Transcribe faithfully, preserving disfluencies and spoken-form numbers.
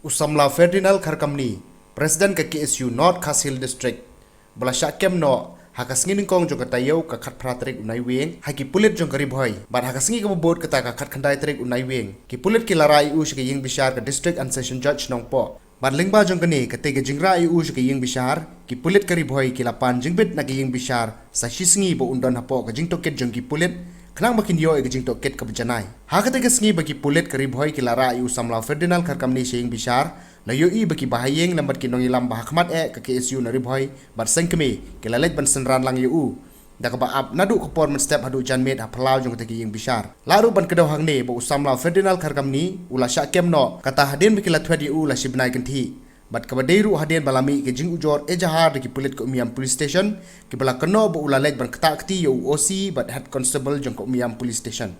U samla Ferdinand Kharkamni, President ka K S U North Khasi Hills District, ba la shah kem noh ha ka sngi nyngkong jong ka taïew ka khatphra tarik u Naiwieng ha ki pulit jong ka Ri Bhoi, bad ha ka sngi kaba bud kata ka khatkhyndai tarik u Naiwieng, ki pulit ki la rah ïa u sha ka ïing bishar ka District and Session Judge Nongpoh. Bad lyngba jong kane, katei ka jingrah ïa u sha ka ïing bishar, ki pulit ka Ri Bhoi ki la pan jingbit na ka ïing bishar sa shisngi ba un don hapoh ka jingtohkit jong ki pulit, khnang ba kin ïoh ïa ka jingtohkit kaba janai. Ha katei ka sngi ba ki pulit ka Ri Bhoi ki la rah ïa u samla Ferdinand Kharkamni sha ïing bishar, la ïohi ba ki bahaïing lem bad ki nongïalam ba ha khmat eh ka K S U na Ri Bhoi bad seng kmie ki la leit ban synran lang ïa u da kaba ap naduh ka por mynstep haduh janmiet ha phyllaw jong katei ka ïing bishar. Lah ruh ban kdew hangne ba u samla Ferdinand Kharkamni u la shah kem noh, kata hadien ba ki la thwet ïa u la shi bnai kynthih. Bad kaba dei ruh hadien ba la mih ka jingujor ejahar da ki pulit ka Umiam Police Station, kiba la kynnoh ba u la leit ban ktah kti ïa u O C bad Head Constable jong ka Umiam Police Station.